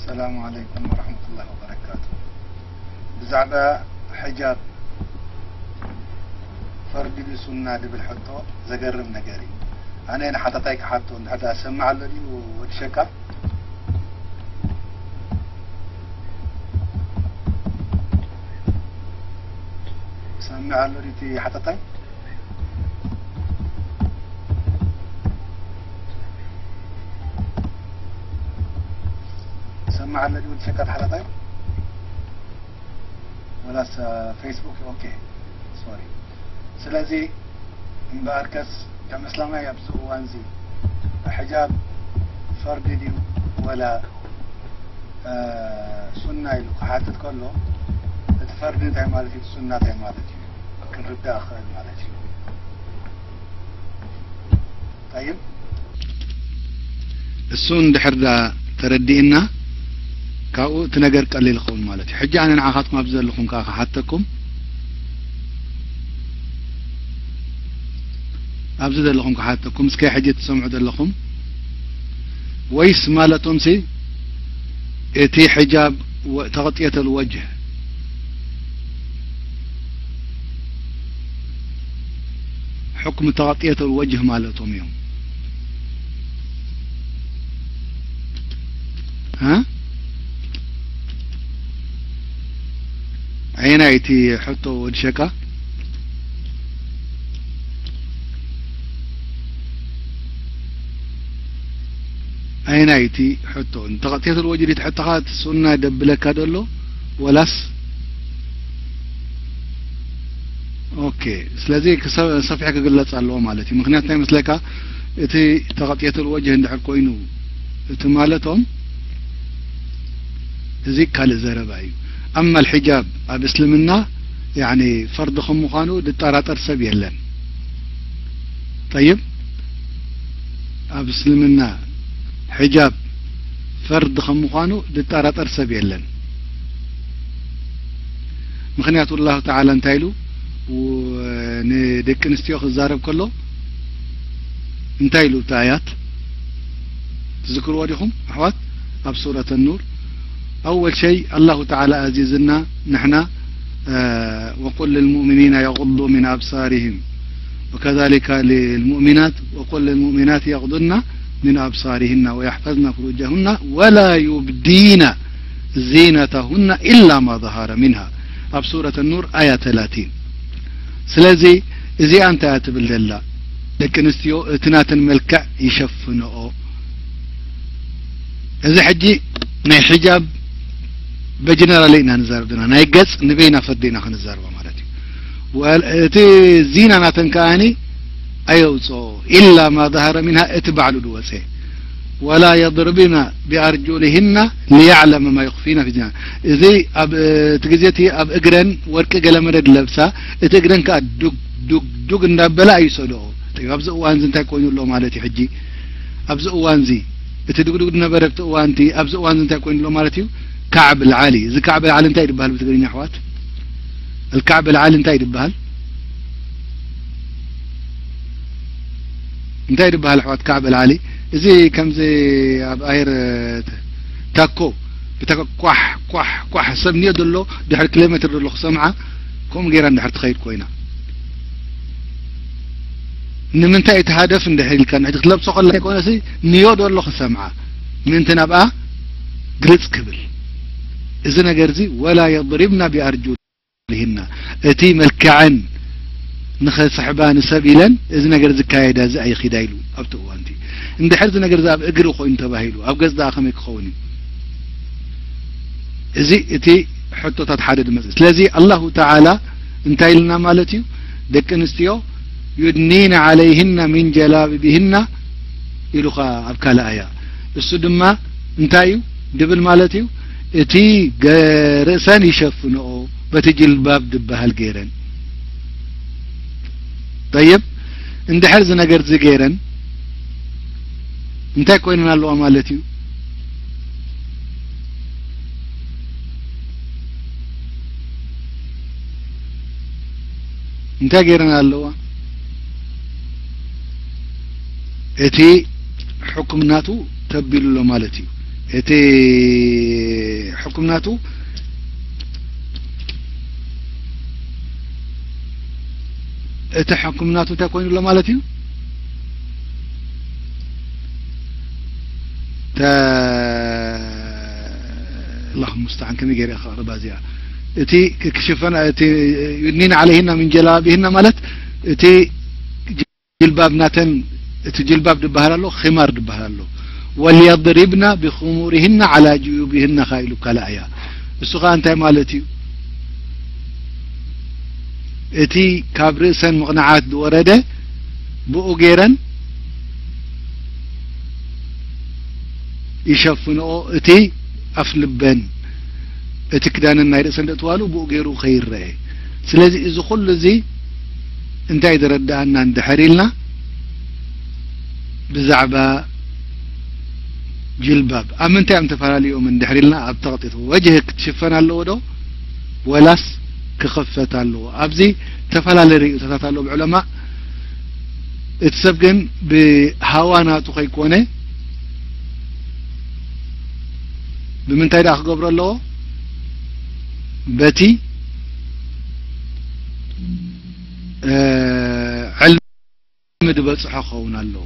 السلام عليكم ورحمة الله وبركاته. ብዛዕባ ሕጃብ ፈርዲ ድዩ ሱና ድብል ሕቶ ዘገርም ነገር እዩ። ኣነ ንሓተታይ ክሓቶ፣ እንድሕር ደኣ ሰምዕ ኣሎ ድዩ ወዲ ሸቃ? ሰምዕ ኣሎ ድዩ እቲ ሓተታይ? ሰምዕ ኣሎ ድዩ ወዲ ሸቃ እቲ ሓተታይ? ወላስ ፌስቡክ? ኦኬ፣ ሶሪ። ስለዚ እምበኣርከስ ከም እስላማይ ኣብዚ እዋንዚ ሕጃብ ፈርዲ ድዩ ወላ ሱና ኢሉ ክሓትት ከሎ፣ እቲ ፈርዲ እንታይ ማለት እዩ፣ እቲ ሱና እንታይ ማለት እዩ ክንርዳእ ክኽእል ማለት እዩ። ጠይብ፣ እሱ እንድሕር ዳ ተረዲእና፣ ካብኡ እቲ ነገር ቀሊል ይኸውን ማለት እዩ። ሕጂ ኣነ ንዓኻትኩም ኣብዚ ዘለኹም ከኣ ክሓተኩም፣ ኣብዚ ዘለኹም ክሓተኩም፣ እስከ ሕጂ ትሰምዑ ዘለኹም ወይስ ማለቶምሲ እቲ ሕጃብ ወ-፣ ተቕጥየተል ወጅህ፣ ሕክም ተቕጥየተል ወጅህ ማለቶም እዮም? እ? ኣየናይ እቲ ሕቶ ወዲ ሸቃ? ኣየናይ እቲ ሕቶ? እንተ ተቕጥየተል ወጅህ እቲ ሕቶኻ፣ እቲ ሱና ደብለካ ደሎ ወላስ? ኦኬ፣ ስለዚ ክሰ-፣ ሰፊሕ ክግለጽ ኣለዎ ማለት እዩ። ምኽንያት እንታይ መስለካ? እቲ ተቕጥየተል ወጅህ እንድሕር ኮይኑ እቲ ማለቶም፣ እዚ ካልእ ዘረባ እዩ። ኣማ ኣልሒጃብ ኣብ እስልምና፣ ያዕኒ፣ ፈርዲ ከም ምዃኑ ድጠራጠር ሰብ የለን። ጠይብ፣ ኣብ እስልምና ሕጃብ ፈርዲ ከም ምዃኑ ድጠራጠር ሰብ የለን። ምኽንያቱ ኣላሁ ተዓላ እንታይ ኢሉ ው-፣ ንደቂ ኣንስትዮ ክዛረብ ከሎ እንታይ ኢሉ እቲ ኣያት? ትዝክርዎ ዲኹም ኣሕዋት? ኣብ ሱረት ኑር ኣወል ሸይ ኣላሁ ተዓላ ኣዚዝና ንሕና፣ እ፣ وقل للمؤمنين يغضوا من أبصارهم وكذلك للمؤمنات وقل للمؤمنات يغضن من أبصارهن ويحفظن فروجهن ولا يبدين زينتهن إلا ما ظهر منها ኣብ ሱረት ኑር ኣያ ተላቲን። ስለዚ እዚኣ እንታይ እያ ትብል ዘላ? ደቂ ኣንስትዮ እቲ ናተን መልክዕ ይሸፍንኦ። እዚ ሕጂ ናይ ሕጃብ በጀነራል ኢና ንዛረብ ዘለና፣ ናይ ገጽ ንበይና ፈርዲ ኢና ክንዛረባ ማለት እዩ። ወል-፣ እቲ ዚና ናተን ከኣኒ ኣየውፅኦ፣ ኢላ ማ ظهر منها፣ እቲ ባዕሉ ዝወፀ። ولا يضربن بأرجلهن ليعلم ما يخفين في زينتهن። እዚ ኣብ፣ እቲ ግዜ እቲ ኣብ እግረን ወርቂ ገለመለ ዝለብሳ፣ እቲ እግረን ከኣ ዱግ፣ ዱግ፣ ዱግ እንዳበላ እዩ ሰደኦ። ጠይብ፣ ኣብዚ እዋን እዚ እንታይ ኮይኑ ኣሎ ማለት እዩ? ሕጂ ኣብዚ እዋን እዚ፣ እቲ ድግዱግ ዝነበረ ኣብቲ እዋን እቲ፣ ኣብዚ እዋን እዚ እንታይ ኮይኑ ኣሎ ማለት እዩ? ካዕብ ኣልዓሊ። እዚ ካዕብ ኣልዓሊ እንታይ ይበሃል ብትግርኛ ኣሕዋት? ኣልካዕብ ኣልዓሊ እንታይ ይበሃል? እንታይ ይበሃል ኣሕዋት? ካዕብ ኣልዓሊ። እዚ ከምዚ ኣብ ኣየር ታኮ ብታኮ ኳሕ፣ ኳሕ፣ ኳሕ ሰብ ንዮ ዘሎ ድሕሪ ኪሎ ሜትር ዘሎ ክሰምዓ ከምኡ ገይራ እንድሕር ትኸይድ ኮይና። ንምንታይ እቲ ሃደፍ እንድሕር ኢልካ፣ ንሕጂ ክትለብሶ ከላ ኣይኮነሲ፣ ንዮ ደሎ ክሰምዓ፣ ምእንቲ ናብኣ ግልጽ ክብል። እዚ ነገር እዚ፣ "ወላ የድሪብና ቢኣርጁሊሂና"፣ እቲ መልክዐን ንኸስሕባ ንሰብ ኢለን፣ እዚ ነገር ዝካየዳ፣ እዚ ኣይኺዳ ኢሉ ኣብቲ እዋን እቲ። እንድሕር እዚ ነገር እዚ ኣብ እግሪ ኮይኑ ተባሂሉ፣ ኣብ ገጽ ደኣ ከመይ ክኸውን እዩ? እዚ እቲ ሕቶታት ሓደ ዝመጽእ። ስለዚ ኣላሁ ተዓላ እንታይ ኢልና ማለት እዩ? ደቂ ኣንስትዮ "ዩድኒነ ዓለይህና ሚን ጀላቢቢህና" ኢሉኻ ኣብ ካልእ ኣያ። እሱ ድማ እንታይ እዩ ድብል ማለት እዩ? እቲ ገ-፣ ርእሰን ይሸፍንኦ በቲ ጅልባብ ዝበሃል ገይረን። ጠይብ፣ እንድሕር እዚ ነገር እዚ ገይረን እንታይ ኮይነን ኣለዋ ማለት እዩ? እንታይ ገይረን ኣለዋ? እቲ ሕኩም ናቱ ተቢሉ ኣሎ ማለት እዩ። እቲ ሕኩም ናቱ፣ እቲ ሕኩም ናቱ እንታይ ኮይኑ ኣሎ ማለት እዩ? ተ-፣ ኣላሁ ሙስተዓን፣ ከመይ ገይረ ከቕርባ እዚኣ? እቲ ክ-፣ ክሽፈና፣ እቲ ዩድኒን ዓለይሂና ሚን ጀላቢሂና ማለት እቲ ጅልባብ ናተን፣ እቲ ጅልባብ ድበሃል ኣሎ፣ ኺማር ድበሃል ኣሎ። ወልየድሪብና ብኹሙሪሂና ዓላ ጅዩቢሂና ኸኣ ኢሉ ካልእ ኣያ። እሱ ኸኣ እንታይ ማለት እዩ? እቲ ካብ ርእሰን ምቕንዓት ዝወረደ ብኡ ገይረን ይሸፍንኦ፣ እቲ ኣፍ ልበን፣ እቲ ክዳነን ናይ ርእሰን ደእትዋሉ ብኡ ገይሩ ከይረአ። ስለዚ እዚ ኩሉ እዚ እንታይ ዘረድኣና እንድሕር ኢልና፣ ብዛዕባ ጅልባብ ኣብ ምንታይ እዮም ተፈላለዮም እንድሕር ኢልና፣ ኣብ ተቕጢት ወጅህ ክትሽፈን ኣለዎ ዶ ወላስ ክኽፈት ኣለዎ? ኣብዚ ተፈላለየ ርእይቶታት ኣለዎም ዑለማ። እቲ ሰብ ግን ብሃዋ ናቱ ከይኮነ፣ ብምንታይ ደኣ ክገብሮ ኣለዎ? በቲ፣ እ፣ ዕልሚ ዝበጽሖ ክኸውን ኣለዎ።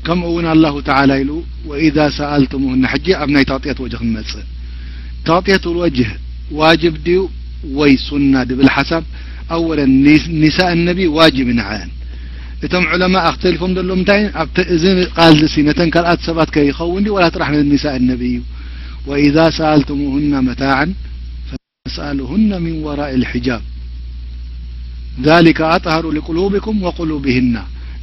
ከምኡ እውን ኣላሁ ተዓላ ኢሉ፣ "ወኢዛ ሰኣልቱሙሁና"፣ ሕጂ ኣብ ናይ ተቕጥየት ወጅህ ክንመጽእ። ተቕጥየት ወጅህ ዋጅብ ድዩ ወይ ሱና ድብል ሓሳብ፣ ኣወለን ኒስ-፣ ኒሳእ ነቢ ዋጅብ ንዐን። እቶም ዑለማ ኣኽተሊፎም ዘለዉ እንታይ፣ ኣብቲ፣ እዚ ቃል እዚ ነተን ካልኣት ሰባት ከይኸውን ድዩ ዋላ ጥራሕ ንሳእ ነቢ እዩ? "ወኢዛ ሰኣልቱሙሁና መታዓን ፈስኣሉሁና ሚን ወራኢ ልሒጃብ ዛሊከ ኣጥሃሩ ሊቁሉቢኩም ወቁሉቢሂና።"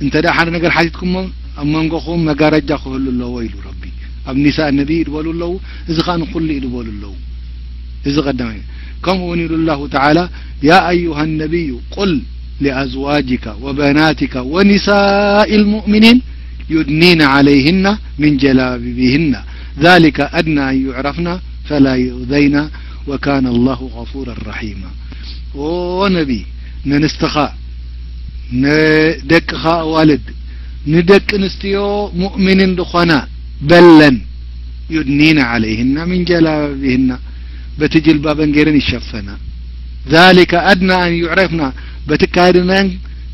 እንተ ደኣ ሓደ ነገር ሓቲትኩሞ ኣብ መንጎኹም መጋረጃ ክህሉ ኣለዎ ኢሉ ረቢ። ኣብ ኒሳእ ነቢ ድበሉ ኣለዉ፣ እዚ ኸኣ ንኹሉ እዩ ድበሉ ኣለዉ። እዚ ቀዳማይ። ከምኡ እውን ኢሉ ኣላሁ ተዓላ፣ "ያ ኣዩሃ ነቢዩ ቁል ሊኣዝዋጅካ ወበናትካ ወኒሳኢ ልሙእሚኒን ዩድኒነ ዓለይሂና ሚን ጀላቢቢሂና ዛሊከ ኣድና ኣን ዩዕረፍና ፈላ ዩእዘይና ወካነ ኣላሁ ገፉራን ረሒማ።" ኦ ነቢ፣ ነንስትኻ፣ ንደቅኻ ኣዋልድ፣ ንደቂ ኣንስትዮ ሙእሚኒን ዝኾና በለን፣ ዩድኒነ ዓለይሂና ሚን ጀላቢቢሂና፣ በቲ ጅልባበን ገይረን ይሸፈና። ዛሊከ ኣድና ኣን ዩዕረፍና፣ በቲ ኣካይድነን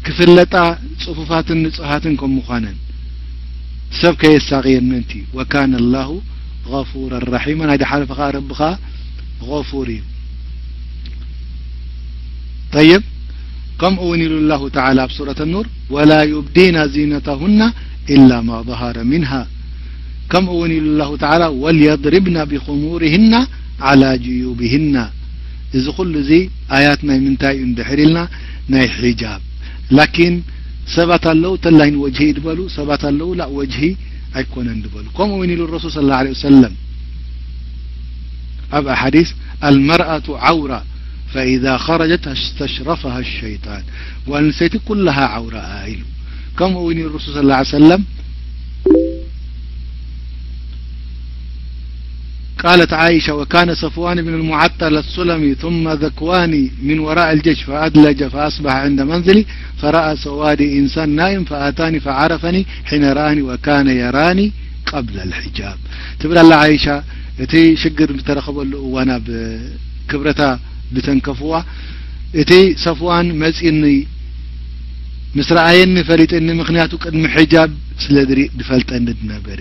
ክፍለጣ ጽፉፋትን ንጹሃትን ከም ምዃነን፣ ሰብ ከየሳቕየን ምእንቲ። ወካነ ኣላሁ ገፉራን ረሒማ፣ ናይ ደሓለፈ ኸኣ ረቢ ኸኣ ገፉር እዩ። ጠይብ፣ ከምኡ እውን ኢሉ ኣላሁ ተዓላ ኣብ ሱረት ኑር፣ "ወላ ዩብዲና ዚነተሁና ኢላ ማ ظهر منها።" ከምኡ እውን ኢሉ ኣላሁ ተዓላ፣ "ወልየድሪብና ቢኹሙሪሂና ዓላ ጅዩቢሂና።" እዚ ኩሉ እዚ ኣያት ናይ ምንታይ እዩ እንድሕር ኢልና፣ ናይ ሒጃብ። ላኪን ሰባት ኣለዉ፣ ተላይ ንወጅሂ ድበሉ፣ ሰባት ኣለዉ፣ ላእ ወጅሂ ኣይኮነን ድበሉ። ከምኡ እውን ኢሉ ረሱል ሰለላሁ ዐለይሂ ወሰለም ኣብ ኣሓዲስ፣ "ኣልመርኣቱ ዓውራ ፈኢዛ ኸረጀት እስተሽረፈሃ ሸይጣን።" ጓል ኣንስተይቲ ኩላሃ ዓውራ እያ ኢሉ። ከምኡ እውን ኢሉ ረሱል ሰለላሁ ዐለይሂ ወሰለም፣ قالت عائشة: وكان صفوان بن المعطل السلمي ثم ذكوان من وراء الجيش فأدلج فأصبح عند منزلي فرأى سواد إنسان نائم فأتاني فعرفني حين رآني وكان يراني قبل الحجاب ትብል ኣላ ዓይሻ። እቲ ሽግር ዝተረኸበሉ እዋን ኣብ ክብረታ ዝተንከፍዋ፣ እቲ ሰፍዋን መጺእኒ ምስ ረኣየኒ ፈሊጥኒ፣ ምኽንያቱ ቅድሚ ሕጃብ ስለ ዝርኢ ዝፈልጠኒ ዝነበረ።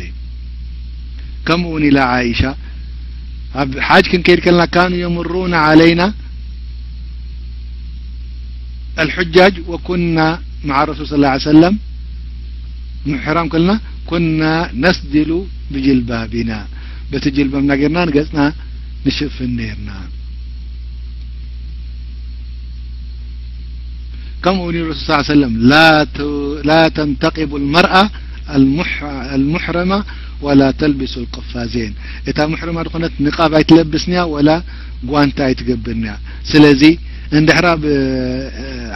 ከምኡ እውን ኢላ ዓይሻ፣ ኣብ ሓጅ ክንከይድ ከለና ካኑ የምሩና ዓለይና ኣልሑጃጅ ወኩና መዓ ረሱል ሰለላሁ ዐለይሂ ወሰለም፣ ምሕራም ከለና ኩና ነስድሉ ብጅልባቢና፣ በቲ ጅልባብና ጌርና ንገጽና ንሽፍን ነይርና። ከምኡ እውን ረሱል ሰለላሁ ዐለይሂ ወሰለም፣ ላ ተ-፣ ላ ተንተቂቡ ልመርኣ ኣልሙሕ-፣ ኣልሙሕረማ ወላ ተልቢሱ ልቅፋዜን፣ እታ ሙሕረማ ዝኾነት ንቃብ ኣይትለብስንያ ወላ ጓንታ ኣይትገብርንያ። ስለዚ እንድሕር ኣብ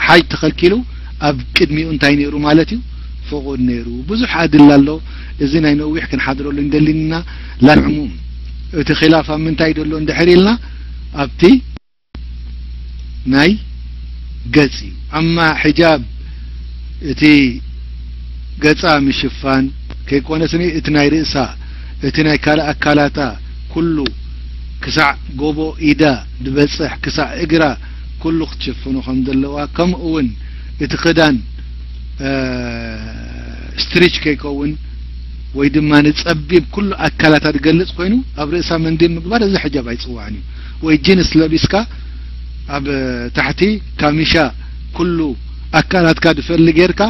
ሓጅ ተኸልኪሉ ኣብ ቅድሚኡ እንታይ ነይሩ ማለት እዩ? ፍቑድ ነይሩ። ብዙሕ ኣድላ ኣሎ። እዚ ናይ ነዊሕ ክንሓድረሉ እንደሊና። ላልዕሙም እቲ ኺላፍ ኣብ ምንታይ ዘሎ እንድሕር ኢልና ኣብቲ ናይ ገጽ እዩ። ኣማ ሕጃብ እቲ ገጻ ምሽፋን ከይኮነስኒ፣ እቲ ናይ ርእሳ፣ እቲ ናይ ካልእ ኣካላታ ኩሉ፣ ክሳዕ ጎቦ ኢዳ ዝበጽሕ፣ ክሳዕ እግራ ኩሉ ክትሽፍኖ ከም ዘለዋ፣ ከምኡ እውን እቲ ክዳን፣ እ፣ ስትሪች ከይከውን ወይ ድማ ንጸቢብ ኩሉ ኣካላታ ዝገልጽ ኮይኑ፣ ኣብ ርእሳ መንዲል ምግባር እዚ ሕጃብ ኣይጽዋዕን እዩ። ወይ ጂንስ ለቢስካ ኣብ ታሕቲ ካሚሻ ኩሉ ኣካላትካ ድፈሊ ጌርካ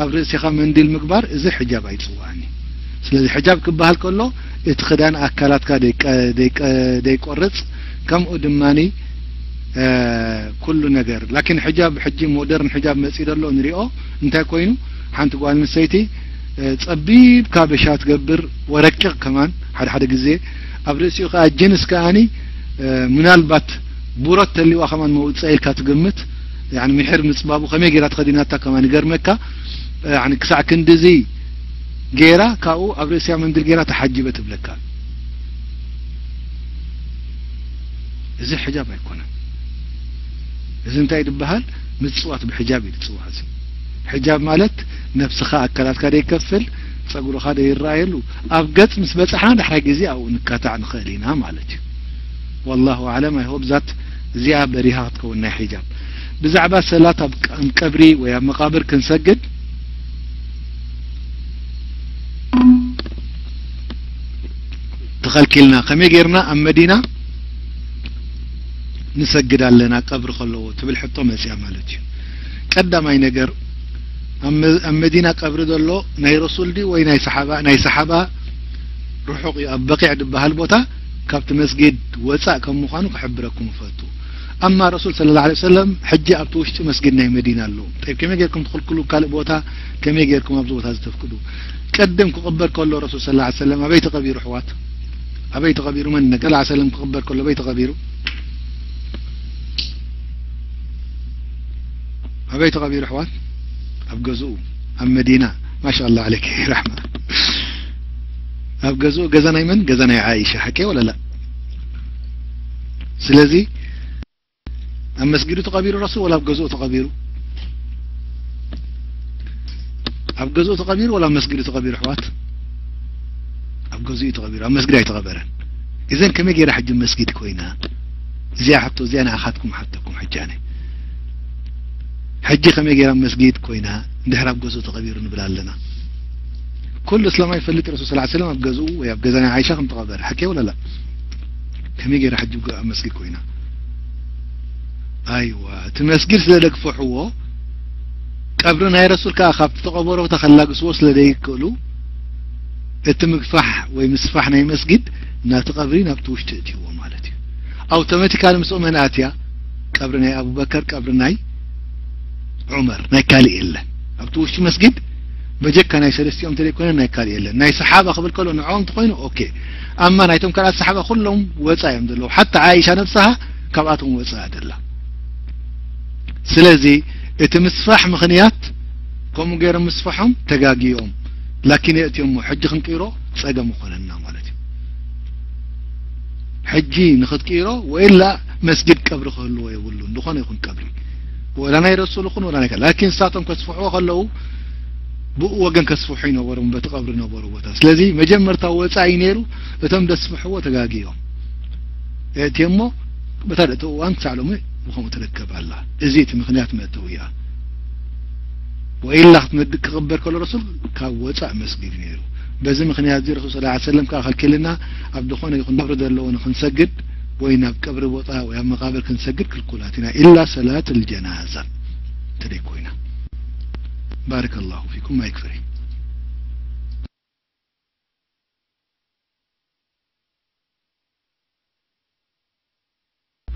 ኣብ ርእሲኻ መንዲል ምግባር፣ እዚ ሕጃብ ኣይጽዋዕን እዩ። ስለዚ ሕጃብ ክበሃል ከሎ፣ እቲ ክዳን ኣካላትካ ደይቀ-፣ ደይቀ-፣ ደይቆርጽ፣ ከምኡ ድማኒ፣ እ፣ ኩሉ ነገር። ላኪን ሕጃብ፣ ሕጂ ሞደርን ሕጃብ መጺኡ ዘሎ ንሪኦ፣ እንታይ ኮይኑ፣ ሓንቲ ጓል ኣንስተይቲ፣ እ፣ ጸቢብ ካበሻ ትገብር፣ ወረቂቕ ከማን፣ ሓደ ሓደ ግዜ ኣብ ርእሲኡ ከኣ ጅንስ ከኣኒ፣ እ፣ ምናልባት ቡረት ተሊዋ ከማን መውጸኢ ኢልካ ትግምት። ያኒ፣ ምሒር ምጽባቡ ከመይ ጌራ ተኸዲናታ ከማን ይገርመካ። እ፣ ያኒ፣ ክሳዕ ክንድዚ ጌራ፣ ካብኡ ኣብ ርእሲያ መንድል ጌራ ተሓጂበ ትብለካ። እዚ ሕጃብ ኣይኮነን። እዚ እንታይ ድበሃል? ምጽዋት ብሕጃብ እዩ ዝጽዋዕ። እዚ ሕጃብ ማለት ነብስኻ፣ ኣካላትካ ደይከፍል፣ ጸጉርኻ ደይረኣየሉ። ኣብ ገጽ ምስ በጻሕና ዳሕራይ ግዜ ኣብኡ ንካታዕ ንኽእል ኢና ማለት እዩ። ወላሁ ኣዕለም። ኣይ ሆፕ ዛት እዚኣ በሪሃ ክትከውን ናይ ሕጃብ። ብዛዕባ ሰላት ኣብ ቀ-፣ ኣብ ቀብሪ ወይ ኣብ መቃብር ክንሰግድ ተኸልኪልና፣ ከመይ ጌርና ኣብ መዲና ንሰግድ ኣለና ቀብሪ ከለዎ ትብል ሕቶ መጽያ ማለት እዩ። ቀዳማይ ነገር፣ ኣብ መ-፣ ኣብ መዲና ቀብሪ ዘሎ ናይ ረሱል ድዩ ወይ ናይ ሰሓባ? ናይ ሰሓባ ርሑቕ እዩ። ኣብ በቂዕ ዝበሃል ቦታ ካብቲ መስጊድ ወጻእ ከም ምዃኑ ክሕብረኩም እፈቱ። ኣማ ረሱል ሰለላሁ ዐለይሂ ወሰለም ሕጂ ኣብቲ ውሽጢ መስጊድ ናይ መዲና ኣለዉ። ጠይብ፣ ከመይ ጌርኩም ትኽልክሉ ካልእ ቦታ? ከመይ ጌርኩም ኣብዚ ቦታ ዝተፍቅዱ? ቅድም ክቕበር ከሎ ረሱል ሰለላሁ ዐለይሂ ወሰለም ኣበይ ተቐቢሩ ኣሕዋት? ኣበይ ተቐቢሩ? መን ነገ ሰለላሁ ዐለይሂ ወሰለም ክቕበር ከሎ ኣበይ ተቐቢሩ? ኣበይ ተቐቢሩ ኣሕዋት? ኣብ ገዝኡ፣ ኣብ መዲና። ማሻኣላህ ዓለይኪ ራሕማ። ኣብ ገዝኡ፣ ገዛ ናይ መን? ገዛ ናይ ዓኢሻ፣ ሓቂ ወላ ላ? ስለዚ ኣብ መስጊዱ ተቐቢሩ ረሱል ወላ ኣብ ገዝኡ ተቐቢሩ? ኣብ ገዝኡ ተቐቢሩ ወላ ኣብ መስጊዱ ተቐቢሩ ኣሕዋት? ኣብ ገዝኡ ተቐቢሩ፣ ኣብ መስጊድ ኣይተቐበረን። እዘን ከመይ ጌራ ሕጂ መስጊድ ኮይና? እዚኣ ሕቶ እዚኣ ንኣኻትኩም ሓተኩም ሕጂ ኣነ። ሕጂ ከመይ ጌራ መስጊድ ኮይና እንድሕር ኣብ ገዝኡ ተቐቢሩ ንብል ኣለና? ኩሉ እስላማይ ይፈልጥ ረሱል ሰለላሁ ዐለይሂ ወሰለም ኣብ ገዝኡ ወይ ኣብ ገዛ ናይ ዓይሻ ከም ተቐበረ። ሓቂ ወላ ላ? ከመይ ጌራ ሕጂ ኣብ መስጊድ ኮይና? ኣይዋ፣ እቲ መስጊድ ስለ ደግፈሕዎ፣ ቀብሪ ናይ ረሱል ከኣ ካብቲ ተቐበሮ ቦታ ከላግስዎ ስለ ዘይክእሉ፣ እቲ ምግፋሕ ወይ ምስፋሕ ናይ መስጊድ ናቲ ቀብሪ ናብቲ ውሽጢ እትይዎ ማለት እዩ። ኣውቶማቲካሊ ምስኡ መን ኣትያ? ቀብሪ ናይ ኣቡበከር፣ ቀብሪ ናይ ዑመር፣ ናይ ካልእ የለን። ኣብቲ ውሽጢ መስጊድ በጀካ ናይ ሰለስቲኦም ተዘይኮነ ናይ ካልእ የለን። ናይ ሰሓባ ክብል ከሎ ንዕኦም እንተኾይኑ ኦኬ። ኣማ ናይቶም ካልኣት ሰሓባ ኩሎም ወጻ እዮም ዘለዉ። ሓታ ዓኢሻ ነብስሃ ካብኣቶም ወጻ እያ ዘላ። ስለዚ እቲ ምስፋሕ ምኽንያት ከምኡ ገይሮም ምስፋሖም ተጋግዮም። ላኪን የእትዮሞ ሕጂ ክንቅይሮ ጸገም ይኾነና ማለት እዩ። ሕጂ ንኽትቅይሮ ወይላ መስጊድ ቀብሪ ክህልዎ የብሉን። ዝኾነ ይኹን ቀብሪ፣ ወላ ናይ ረሱል ይኹን ወላ ናይ ከ-፣ ላኪን ንሳቶም ከስፍሕዎ ከለዉ ብኡ ወገን ከስፍሑ ይነበሮም በቲ ቀብሪ ነበሩ ቦታ። ስለዚ መጀመርታ ወጻኢ ነይሩ፣ እቶም ደስፍሕዎ ተጋግዮም። እቲ እሞ በታ እቲ እዋን ክሳዕ ሎሚ ብኸምኡ ትርከብ ኣላ። እዚ እቲ ምኽንያት መእተዊ እያ። ወኢላ ክትመድ-፣ ክቕበር ከሎ ረሱል ካብ ወጻእ መስጊድ ነይሩ። በዚ ምኽንያት እዚ ረሱል ሰለላሁ ዐለይሂ ወሰለም ከኣ ከልኪልና፣ ኣብ ዝኾነ ይኹን ቀብሪ ዘለዎ ንኽንሰግድ ወይ ናብ ቀብሪ ቦታ ወይ ኣብ መቓብር ክንሰግድ ክልኩላት ኢና፣ ኢላ ሰላት ልጀናዛ እንተደይ ኮይና። ባረከላሁ ፊኩም። ማይክ ፍሪ።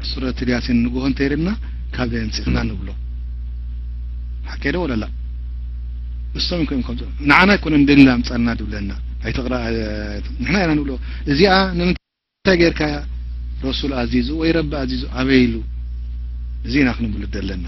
ሱረት ያሲን ንግሆ እንተይርና ካብ ኣምጺእና ንብሎ። ሓቂ ዶ ወለላ? እሶም ኮይም ከም ንዓና ኣይኮነን ደሊል ኣምጻልና ድብለና። ኣይተቕራ-፣ ንሕና ኢና ንብሎ። እዚኣ ንምንታይ ጌርካያ? ረሱል ኣዚዙ ወይ ረቢ ኣዚዙ ኣበይ ኢሉ? እዚ ኢና ክንብሉ ደለና።